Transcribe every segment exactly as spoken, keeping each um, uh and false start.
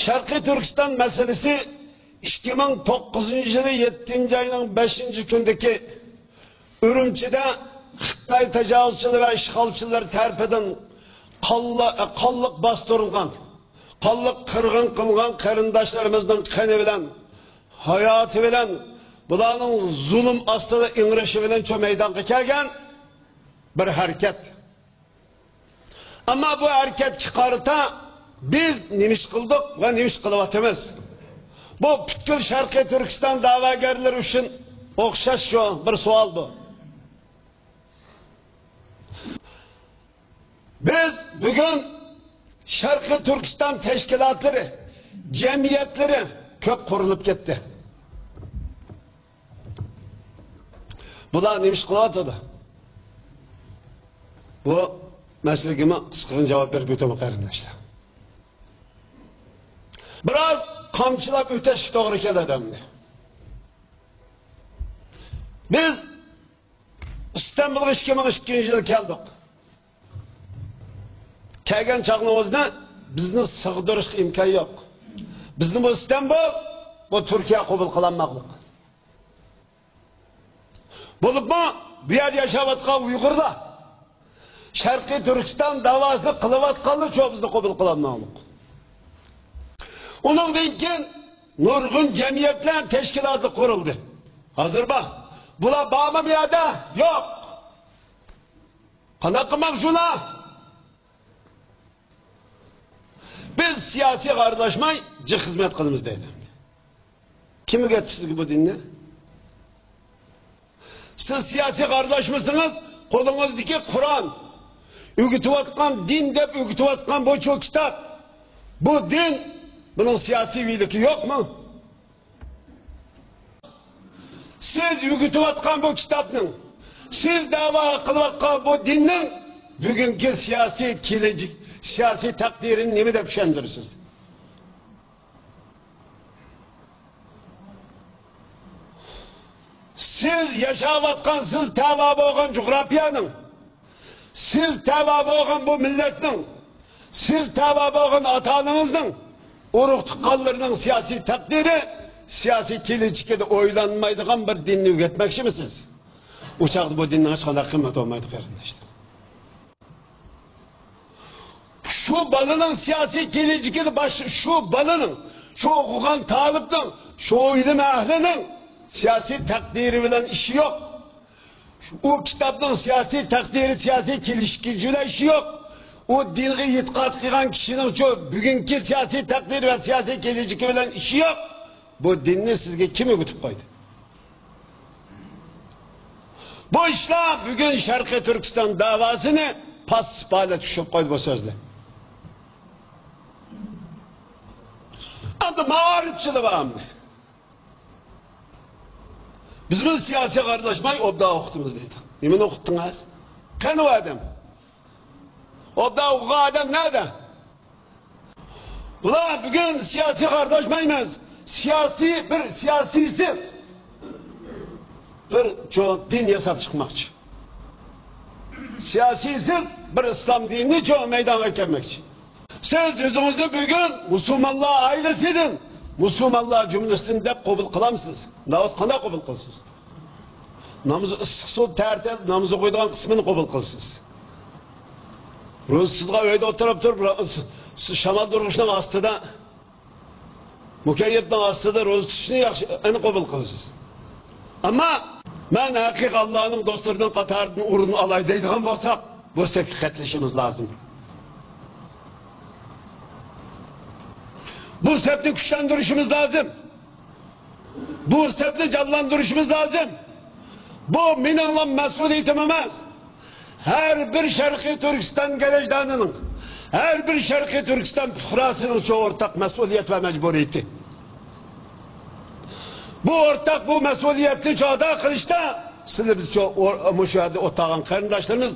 شەرقىي تۈركىستان مەسىلىسى ئىككى مىڭ توققۇزىنچى يىلى يەتتىنچى ئاينىڭ بەشىنچى كۈنىدىكى ئۈرۈمچىدە خىتاي تاجاۋۇزچىلىرى ۋە ئىشغالچىلىرى تەرىپىدىن قانلا-، قانلىق باستۇرۇلغان، قانلىق قىرغىن قىلغان قېرىنداشلىرىمىزنىڭ قېنى بىلەن، ھاياتى بىلەن بۇلارنىڭ زۇلۇم ئاستىدا ئىڭرىشى بىلەن شۇ مەيدانغا كەلگەن بىر ھەرىكەت. ئەمما بۇ ھەرىكەتكە قارىتا بىز نېمە ئىش قىلدۇق ۋە نېمە ئىش قىلىۋاتىمىز؟ بۇ پۈتكۈل شەرقىي تۈركىستان دەۋاگەرلىرى ئۈچۈن ئوخشاش شۇ بىر سوئال بۇ. بىز بۈگۈن شەرقىي تۈركىستان تەشكىلاتلىرى، جەمئىيەتلىرى كۆپ قۇرۇلۇپ كەتتى. بۇلار نېمە ئىش قىلىۋاتىدۇ؟ بۇ مەسىلىگىمۇ قىسقىغىنە جاۋاب بېرىپ ئۆتىمەن، قېرىنداشلار. بىراز قامچىلاپ ئۆتۈشكە توغرا كېلىدۇ ئەمدى. بىز ئىستانبۇلغا ئىككى مىڭ ئىككىنچى يىلى كەلدۇق. كەلگەن چاغنىڭ ئۆزىدە بىزنى سىغدۇرۇشقا ئىمكان يوق. بىزنى بۇ ئىستانبۇل، بۇ تۈركىيە قوبۇل قىلالماقلىق. بولۇپمۇ بۇ يەردە ياشاۋاتقان ئۇيغۇرلار، شەرقىي تۈركىستان داۋاسىنى قىلىۋاتقانلار شۇ بىزنى قوبۇل قىلالماقلىق. ئۇنىڭدىن كېيىن نۇرغۇن جەمئىيەتلەر، تەشكىلاتلار قۇرۇلدى. ھازىر بار. بۇلار بارمۇ بۇ يەردە؟ يوق. قانداق قىلماق شۇلار؟ بىز سىياسىيغا ئارىلاشماي جىق خىزمەت قىلىمىز دەيدۇ. كىم ئۆگەتتى سىزگە بۇ دىننى؟ سىز سىياسىيغا ئارىلاشمىسىڭىز، قولىڭىزدىكى قۇرئان، ئۆگىتىۋاتقان دىن دەپ ئۆگىتىۋاتقان بۇ شۇ كىتاب، بۇ دىن، بۇنىڭ سىياسىي بىلىكى يوقمۇ؟ سىز ئۆگىتىۋاتقان بۇ كىتابنىڭ، سىز دەۋا قىلىۋاتقان بۇ دىننىڭ بۈگۈنكى سىياسىي كېلىچىك، سىياسىي تەقدىرىنى نېمە دەپ چۈشەندۈرىسىز؟ سىز ياشاۋاتقان، سىز تەۋە بولغان جۇغراپىيەنىڭ، سىز تەۋە بولغان بۇ مىللەتنىڭ، سىز تەۋە بولغان ئاتا-ئانىڭىزنىڭ، ئۇرۇق-تۇغقانلىرىنىڭ سىياسىي تەقدىرى، سىياسىي كېلىچىكىدە ئويلانمايدىغان بىر دىننى ئۆگەتمەكچىمۇسىز؟ ئۇ چاغدا بۇ دىننىڭ ھېچقانداق قىممىتى بولمايدۇ، قېرىنداشلار. شۇ بالىنىڭ سىياسىي كېلىچىكىدە باش-، شۇ بالىنىڭ، شۇ ئوقۇغان تالىپنىڭ، شۇ ئويلىما ئەھلىنىڭ سىياسىي تەقدىرى بىلەن ئىشى يوق. ئۇ كىتابنىڭ سىياسىي تەقدىرى، سىياسىي كېلىشكۈچى بىلەن ئىشى يوق. ئۇ دىنغا ئېتىقاد قىلغان كىشىنىڭچۇ بۈگۈنكى سىياسىي تەقدىرى ۋە سىياسىي كېلىچىكى بىلەن ئىشى يوق. بۇ دىننى سىزگە كىم ئۆگىتىپ قويدى؟ بۇ ئىشلار بۈگۈن شەرقىي تۈركىستان داۋاسىنى پاس-پالە چۈشۈرۈپ قويدى بۇ سۆزلەر. ئەمدى مائارىپچىلار بار ئەمدى. بىز بۇ سىياسىيغا ئارىلاشماي ئوبدان ئوقۇتىمىز دەيدۇ. نېمىنى ئوقۇتتۇڭ ھەز؟ قېنى ئۇ ئادەم؟ ئوبدان ئوقۇغان ئادەم نەدە؟ بۇلار بۈگۈن سىياسىيغا ئارىلاشمايمىز. سىياسىي بىر سىياسىيسىز بىر چوڭ دىن ياساپ چىقماقچى. سىياسىيسىز بىر ئىسلام دىنىنى چوڭ مەيدانغا ئەكەلمەكچى. سىز ئۆزىڭىزنى بۈگۈن مۇسۇلمانلار ئائىلىسىدىن، مۇسۇلمانلار جۈملىسىدىن دەپ قوبۇل قىلامسىز؟ ناۋاز قانداق قوبۇل قىلىسىز؟ نامىزى ئىسسىق سۇ تەرىتىپ نامىزى ئوقۇيدىغان قىسمىنى قوبۇل قىلىسىز. روزا تۇتىدىغان ئۆيدە ئولتۇرۇپ تۇرۇپ، شامالدۇرغۇچنىڭ ئاستىدا، مۇكەييەپنىڭ ئاستىدا روزا تۇتۇشنى ياخشى، ئەنە قوبۇل قىلىسىز. ئەمما مەن ھەقىقىي ئاللانىڭ دوستلىرىنىڭ قاتارىدىن ئورۇن ئالاي دەيدىغان بولساق، بۇ سەپكە قاتنىشىمىز لازىم. بۇ سەپنى كۈچلەندۈرۈشىمىز لازىم. بۇ سەپنى جانلاندۇرۇشىمىز لازىم. بۇ مېنىڭلا مەسئۇلىيىتىم ئەمەس. ھەر بىر شەرقىي تۈركىستان گەلەجدانىنىڭ، ھەر بىر شەرقىي تۈركىستان پۇقراسىنىڭ شۇ ئورتاق مەسئۇلىيەت ۋە مەجبۇرىيىتى. بۇ ئورتاق بۇ مەسئۇلىيەتنى شۇ ئادا قىلىشتا سىلەر بىز شۇ ئور-، مۇشۇ يەردە ئولتۇرغان قېرىنداشلىرىمىز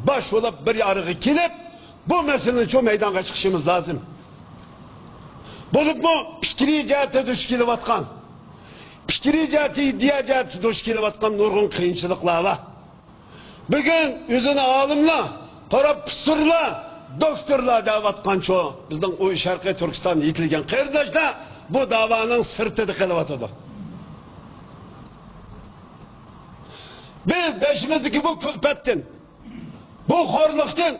باش بولۇپ بىر ئارىغا كېلىپ، بۇ مەسىلىنى شۇ مەيدانغا چىقىشىمىز لازىم. بولۇپمۇ پىكرىي جەھەتتە دۇچ كېلىۋاتقان، پىكرىي جەھەتتە، ئىدىيە جەھەتتە دۇچ كېلىۋاتقان نۇرغۇن قىيىنچىلىقلار بار. بۈگۈن ئۆزىنى ئالىملار، پروفېسسورلار دوكتورلار دەۋاتقانچۇ، بىزنىڭ ئۇ شەرقىي تۈركىستاندا يېتىلگەن قېرىنداشلار بۇ داۋانىڭ سىرتىدا قېلىۋاتىدۇ. بىز بېشىمىزدىكى بۇ كۈلپەتتىن، بۇ خورلۇقتىن،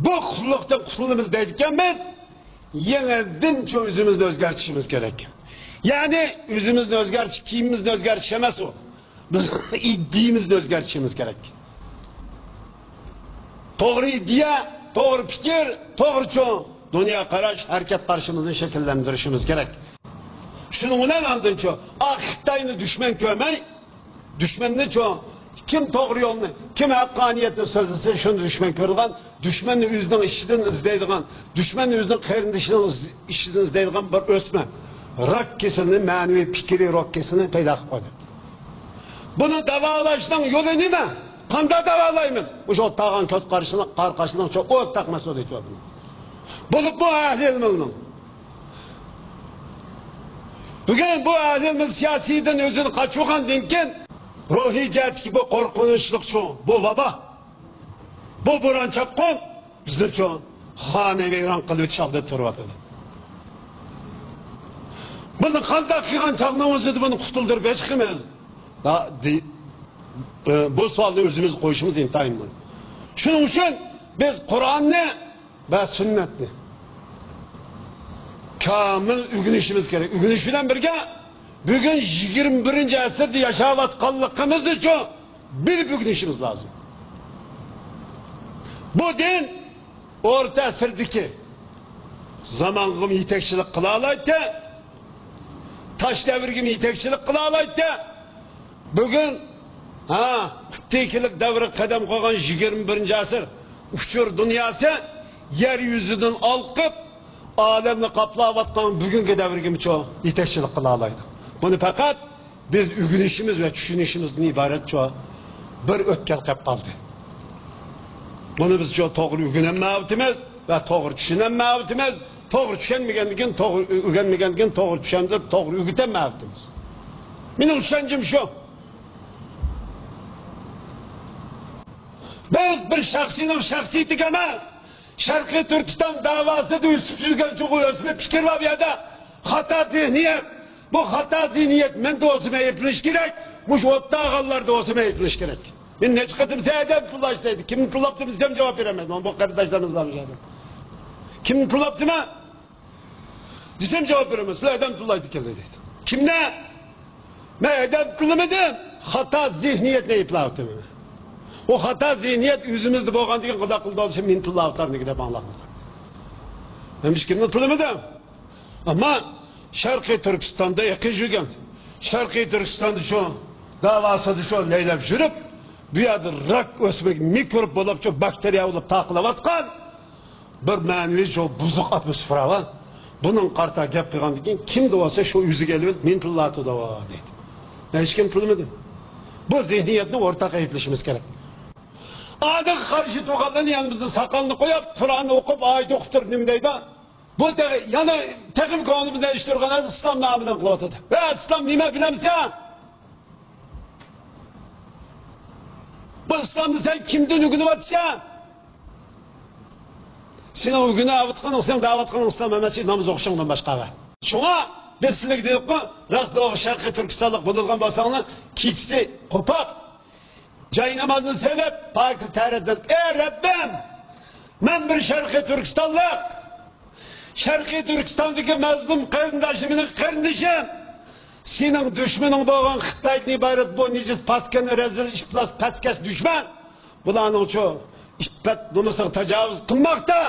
بۇ قۇللۇقتىن قۇتۇلىمىز دەيدىكەنمىز، يېڭىدىن شۇ ئۆزىمىزنى ئۆزگەرتىشىمىز كېرەك. يەنى ئۆزىمىزنى ئۆزگەرتىش، كىيىمىمىزنى ئۆزگەرتىش ئەمەس ئۇ. بىز ئىدىيىمىزنى ئۆزگەرتىشىمىز كېرەك. توغرا ئىدىيە، توغرا پىكىر، توغرا چوڭ دۇنيا قاراش، ھەرىكەت قارىشىمىزنى شەكىللەندۈرۈشىمىز كېرەك. شۇنىڭ بىلەن ئاندىنچۇ، ئا، خىتاينى دۈشمەن كۆرمەي، دۈشمەننىچۇ، كىم توغرا يولنى، كىم ھەققانىيەتنى سۆزلىسە، شۇنى دۈشمەن كۆرىدىغان، دۈشمەننى ئۆزىنىڭ ئىچىدىن ئىزدەيدىغان، دۈشمەننى ئۆزىنىڭ قېرىندىشىنىڭ ئىز-، ئىچىدىن ئىزدەيدىغان بىر ئۆسمە. راك كېسىلىنى، مەنىۋى پىكرىي راك كېسىلىنى پەيدا قىلىپ قويدى. بۇنى داۋالاشنىڭ يولى نېمە؟ قانداق داۋالايمىز؟ مۇشۇ ئوتتاغان كۆز قارىشىنىڭ، قارا قاشنىڭ شۇ ئورتاق مەسئۇلىيىتى بار بۇنىڭ. بولۇپمۇ ئەھلى ئىلمىنىڭ. بۈگۈن بۇ ئەھلى ئىلمى سىياسىيدىن ئۆزىنى قاچۇرغاندىن كېيىن، روھىي جەھەتتىكى بۇ قورقۇنچلۇق شۇ، بۇ ۋابا، بۇ بوران چاپقۇن بىزنى شۇ خانىۋەيران قىلىۋېتىش ئالدىدا تۇرۇۋاتىدۇ. بۇنى قانداق قىلغان چاغنىڭ ئۆزىدە بۇنى قۇتۇلدۇرۇپ ھېچ قىلمايمىز. دا-، دى-، ئى، بۇ سوئالنى ئۆزىمىز قويۇشىمىز ئىنتايىن مۇھىم. شۇنىڭ ئۈچۈن بىز قۇرئاننى ۋە سۈننەتنى كامىل ئۆگىنىشىمىز كېرەك. ئۆگىنىش بىلەن بىرگە، بۈگۈن يىگىرمە بىرىنچى ئەسىردە ياشاۋاتقانلىقىمىزنىچۇ بىلىپ ئۆگىنىشىمىز لازىم. بۇ دىن ئورتا ئەسىردىكى زامانغىمۇ يېتەكچىلىك قىلالايتتى، تاش دەۋرىگىمۇ يېتەكچىلىك قىلالايتتى. بۈگۈن، ھا، قۇتتىكىلىق دەۋرىگە قەدەم قويغان يىگىرمە بىرىنچى ئەسىر ئۇچۇر دۇنياسى يەر يۈزىدىن ئالقىپ، ئالەمنى قاپلاۋاتقان بۈگۈنكى دەۋرگىمۇچۇ يېتەكچىلىك قىلالايدۇ. بۇنى پەقەت بىز ئۆگىنىشىمىز ۋە چۈشىنىشىمىزدىن ئىبارەتچۇ بىر ئۆتكەل قېلىپ قالدى. بۇنى بىزچۇ توغرا ئۆگىنەلمەيۋاتىمىز ۋە توغرا چۈشىنەلمەيۋاتىمىز. توغرا چۈشەنمىگەندىن كېيىن، توغرا ئۆگەنمىگەندىن كېيىن توغرا چۈشەندۈرۈپ، توغرا ئۆگىتەلمەيۋاتىمىز. مېنىڭ چۈشەنچەم شۇ. بىز بىر شەخسنىڭ شەخسىيىتىگە ئەمەس، شەرقىي تۈركىستان داۋاسىدا ئۆسۈپ يۈرگەن شۇ ئۆسمە پىكىر بار بۇ يەردە. خاتا زېھنىيەت. بۇ خاتا زېھنىيەت مەندە بولسىمۇ ئەيىبلىنىش كېرەك، مۇشۇ ئوتتاغانلاردا بولسىمۇ ئەيىبلىنىش كېرەك. مەن نەچچە قېتىم سەن ئادەم تىللاش دەيدۇ. كىمنى تىللاپتىمەن دېسەم جاۋاب بېرەلمەيدۇ. بۇ قېرىنداشلىرىمىز بار مۇشۇ يەردە. كىمنى تىللاپتىمەن دېسەم جاۋاب بېرەلمەيدۇ. سىلەر ئادەم تىللايدىكەنلەر دەيدۇ. كىمنى؟ مەن ئادەم تىللىمىدىم. خاتا زېھنىيەتنى ئەيىبلەۋاتىمەن. ئۇ خاتا زېھنىيەت ئۆزىمىزدە بولغاندىكىن قانداق قىلىدۇ دېسە مېنى تىللاۋاتامدىكى دەپ ئاڭلاپ قالغان. مەن ھېچكىمنى تىللىمىدىم. ئەمما شەرقىي تۈركىستاندا ئېقىپ يۈرگەن، شەرقىي تۈركىستاندا شۇ داۋاسىدا شۇ لەيلەپ يۈرۈپ، بۇ يەردە راك ئۆسمە، مىكروب بولۇپ، شۇ باكتېرىيە بولۇپ تارقىلىۋاتقان بىر مەنىۋى شۇ بۇزۇق ئاتموسفېرا بار. بۇنىڭغا قارىتا گەپ قىلغاندىن كېيىن، كىمدە بولسا شۇ ئۆزىگە ئېلىۋېلىپ، مېنى تىللاۋاتىدۇ دەيدۇ. ھېچكىم تىللىمىدى. بۇ زېھنىيەتنى ئورتاق ئەيىبلىشىمىز كېرەك. ئادىغا قارشى تۇرغانلارنى يەنە بىزنىڭ ساقالنى قويۇپ، قۇرئاننى ئوقۇپ، ئايەت ئوقۇپ تۇرۇپ نېمە دەيدۇ؟ بۇ تېخى، يەنە تېخىمۇ كۆڭلىمىزنى ئېچىشتۇرغان ئىسلام نامىدىن قىلىۋاتىدۇ. ۋە ئىسلام نېمە بىلەمسەن؟ بۇ ئىسلامنى سەن كىمدىن ئۆگىنىۋاتىسەن؟ سېنىڭ ئۆگىنىۋاتقىنىڭ، سېنىڭ دەۋاتقىنىڭ ئىسلام ئەمەس، ناماز ئوقۇشۇڭدىن باشقا. شۇڭا بىز سىلەرگە دېدۇققۇ، راست دوغرا شەرقىي تۈركىستانلىق بولىدىغان بولساڭلار، كېچىسى قوپۇپ، جاينامازنى سېلىپ، پاكىز تەرەتتىن، ئەي رەببىم، مەن بىر شەرقىي تۈركىستانلىق، شەرقىي تۈركىستاندىكى مەزلۇم قېرىنداشىم، مېنىڭ قېرىندىشىم، سېنىڭ دۈشمىنىڭ بولغان خىتايدىن ئىبارەت بۇ نىجىس، پاسكىنا، رەزىل، ئىپلاس، پەسكەش دۈشمەن. بۇلارنىڭ شۇ ئىپپەت نومۇسىغا تاجاۋۇز قىلماقتا.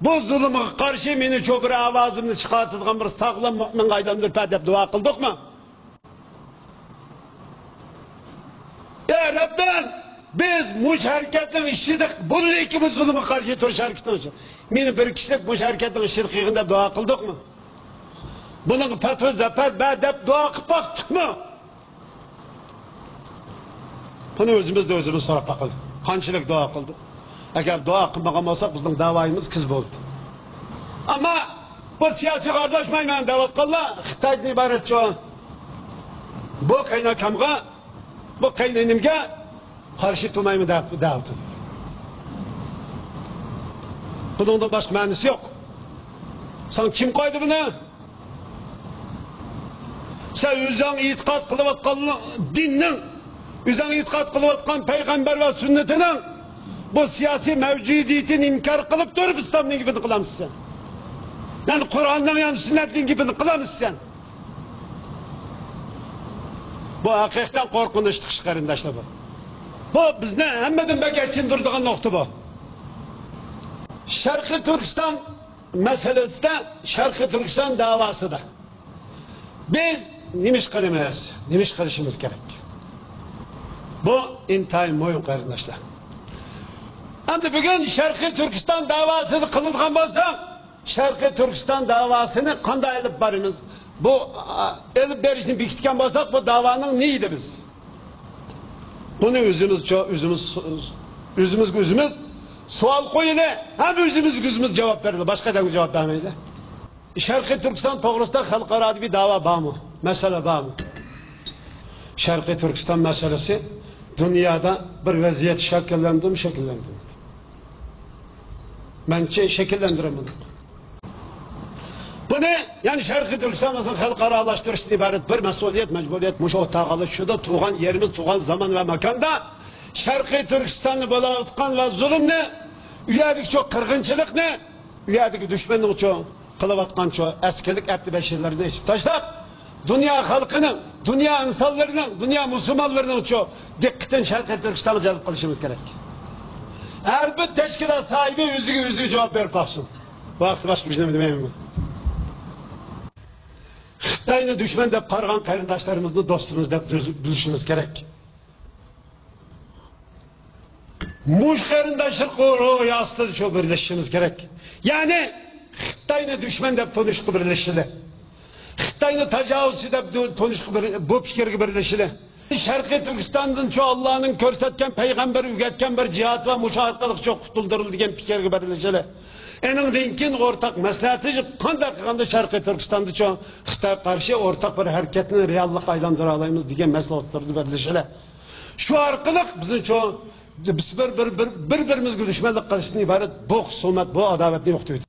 بۇ زۇلۇمغا قارشى مېنى شۇ بىر ئاۋازىمنى چىقارتىدىغان بىر ساغلام مۆمىنگە ئايلاندۇرۇپ بەر دەپ دۇئا قىلدۇقمۇ؟ ئەي رەببىم، بىز مۇشۇ ھەرىكەتنىڭ ئىچىدە، بۇنىڭكى بۇ زۇلۇمغا قارشى تۇرۇش ھەرىكىتىنىڭ ئىچىدە، مېنى بىر كىشىلىك مۇشۇ ھەرىكەتنىڭ ئىچىدە قىلغىن دەپ دۇئا قىلدۇقمۇ؟ بۇنىڭغا پەتھۇ زەپەر بەر دەپ دۇئا قىلىپ باقتۇقمۇ؟ بۇنى ئۆزىمىزدىن ئۆزىمىز سوراپ باقىلى. قانچىلىك دۇئا قىلدۇق؟ ئەگەر دۇئا قىلمىغان بولساق، بىزنىڭ داۋايىمىز كىز بولدى. ئەمما بۇ سىياسىيغا ئارىلاشمايمەن دەۋاتقانلار خىتايدىن ئىبارەتچۇ. بۇ قېيىنئاكامغا، بۇ قېيىنئىنىمگە قارشى تۇرمايمەن دەپ، دەۋاتىدۇ. بۇنىڭدىن باشقا مەنىسى يوق. ساڭا كىم قويدى بۇنى؟ سەن ئۆزۈڭ ئېتىقاد قىلىۋاتقان دىننىڭ، ئۆزۈڭ ئېتىقاد قىلىۋاتقان پەيغەمبەر ۋە سۈننىتىنىڭ بۇ سىياسىي مەۋجۇدىيىتىنى ئىنكار قىلىپ تۇرۇپ ئىسلامنىڭ گېپىنى قىلامسەن؟ يەنى قۇرئاننىڭ، يەنى سۈننەتنىڭ گېپىنى قىلامسەن؟ بۇ ھەقىقەتەن قورقۇنچلۇق ئىش، قېرىنداشلار، بۇ. بۇ بىزنى ھەممىدىن بەك ئەچىندۈرىدىغان نۇقتا بۇ. شەرقىي تۈركىستان مەسىلىسىدە، شەرقىي تۈركىستان داۋاسىدا بىز نېمە ئىش قىلىمىز، نېمە ئىش قىلىشىمىز كېرەك؟ بۇ ئىنتايىن مۇھىم، قېرىنداشلار. ئەمدى بۈگۈن شەرقىي تۈركىستان داۋاسىنى قىلىدىغان بولساق، شەرقىي تۈركىستان داۋاسىنى قانداق ئېلىپ بارىمىز؟ بۇ، ئا، ئېلىپ بېرىشنى بېكىتكەن بولساق، بۇ داۋانىڭ نېيىدى بىز؟ بۇنى ئۆزىمىزچە، ئۆزىمىز، ئۆزىمىزگە ئۆزىمىز سوئال قويىلى، ھەم ئۆزىمىزگە ئۆزىمىز جاۋاب بېرىلى، باشقا ئادەمگە جاۋاب بەرمەيلى. شەرقىي تۈركىستان توغرىسىدا خەلقئارادا بىر داۋا بارمۇ؟ مەسىلە بارمۇ؟ شەرقىي تۈركىستان مەسىلىسى دۇنيادا بىر ۋەزىيەت شەكىللەندىمۇ، شەكىللەندۈرمىدى؟ مەنچە شەكىللەندۈرەلمىدۇق. بۇنى، يەنى شەرقىي تۈركىستان مەسىلىسىنى خەلقئارالاشتۇرۇشتىن ئىبارەت بىر مەسئۇلىيەت، مەجبۇرىيەت مۇشۇ ئوتتۇرىغا ئالىش. شۇدا تۇغان يېرىمىز، تۇغان زامان ۋە ماكاندا شەرقىي تۈركىستاندا بولۇۋاتقان ۋە زۇلۇمنى، ئۇ يەردىكى شۇ قىرغىنچىلىقنى، ئۇ يەردىكى دۈشمەننىڭ شۇ قىلىۋاتقان شۇ ئەسكىلىك ئەپتى بەشىرلىرىنى ئېچىپ تاشلاپ، دۇنيا خەلقىنىڭ، دۇنيا ئىنسانلىرىنىڭ، دۇنيا مۇسۇلمانلىرىنىڭ شۇ دىققىتىنى شەرقىي تۈركىستانغا جەلپ قىلىشىمىز كېرەك. ھەر بىر تەشكىلات ساھىبى ئۆزىگە ئۆزى جاۋاب بېرىپ باقسۇن. بۇ ھەقتە باشقا بىر نېمە دېمەيمەن. خىتاينى دۈشمەن دەپ قارىغان قېرىنداشلىرىمىزنى دوستىمىز دەپ بىلىشىمىز كېرەك. مۇشۇ قېرىنداشلىق روھى ئاستىدا شۇ بىرلىشىشىمىز كېرەك. يەنى خىتاينى دۈشمەن دەپ تونۇشقا بىرلىشىلى. خىتاينى تاجاۋۇزچى دەپ دۇ-، تونۇشقا بىر-، بۇ پىكىرگە بىرلىشىلى. شەرقىي تۈركىستاندىن شۇ ئاللانىڭ كۆرسەتكەن، پەيغەمبەر ئۆگەتكەن بىر جىھاد ۋە مۇشۇ ئارقىلىق شۇ قۇتۇلدۇرۇلىدۇ دېگەن پىكىرگە بىرلىشىلى. ئېنىڭدىن كېيىن ئورتاق مەسلىھەتلىشىپ، قانداق قىلغاندا شەرقىي تۈركىستاندا شۇ خىتايغا قارشى ئورتاق بىر ھەرىكەتنى رېئاللىققا ئايلاندۇرا ئالايمىز دېگەن مەسىلە ئوتتۇرىدا بىرلىشىلى. شۇ ئارقىلىق بىزنىڭ شۇ، بىز بىر، بىر، بىر، بىر-بىرىمىزگە دۈشمەنلىك قىلىشتىن ئىبارەت بۇ خۇسۇمەت، بۇ ئاداۋەتنى يوقىتىۋېتىمىز.